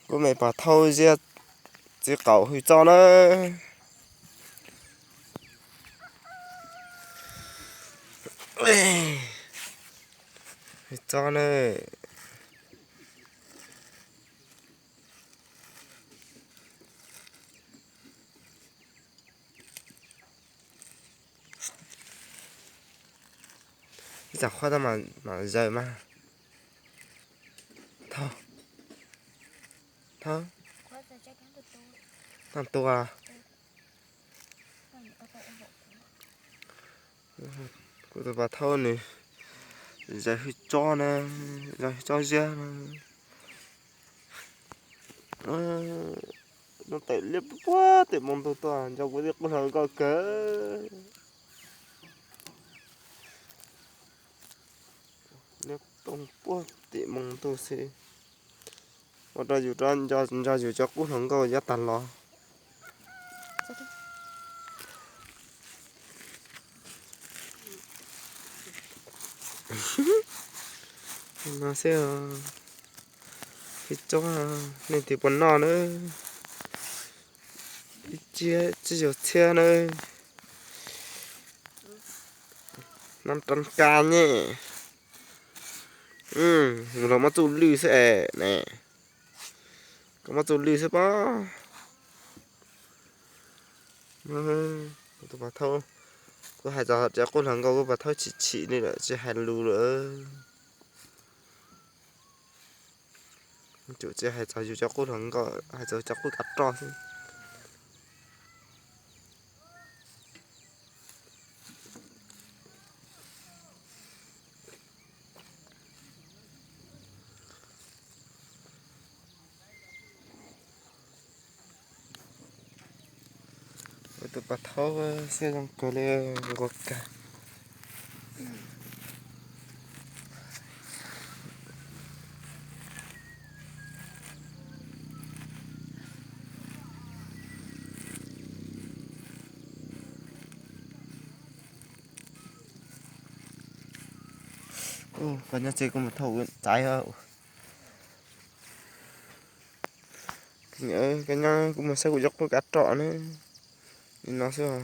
Kuv me Pov Thauj ziab txiv qaum hwj txob na. Hwj txob na. Ib tsam qhuav tau mam zaws mas. Thauj, Thauj, Thauj tua. Kuv tus Pov Thauj nws zaws hwj tsob na, zaws hwj tsob ziab na. Noj tawm liab puag tim moo ntug tuaj nco kuv tej qub hluas nkauj kawg. Liab tooj puag tim moo ntug xwb. Ua rau yus nco yus cov qub hluas nkauj yav tag los. No xwb, ib tsob nej twb puas noj na. Ib tsiab tsib caug txhiab na. Noj rab ka nyej. Mus los muab txuj lwj xwb es ne. Koj muab txuj lwj xwb pob. Kuv tus Pov Thauj, kuv hais txog cov qub hluas nkauj kuv Pov Thauj chim chim li lawm tsis hais lus lawm. Tsuas tsis hais txog yus cov qub hluas nkauj, hais txog cov qub kav roj xwb. Kuv tus Pov Thauj xwb zoo kawg li, nquag kawg. Koj nyob tsev kuv mus thauj txaiv. Koj nyob kuv mus saib kuv cov qub kav roj ne. Li no xwb.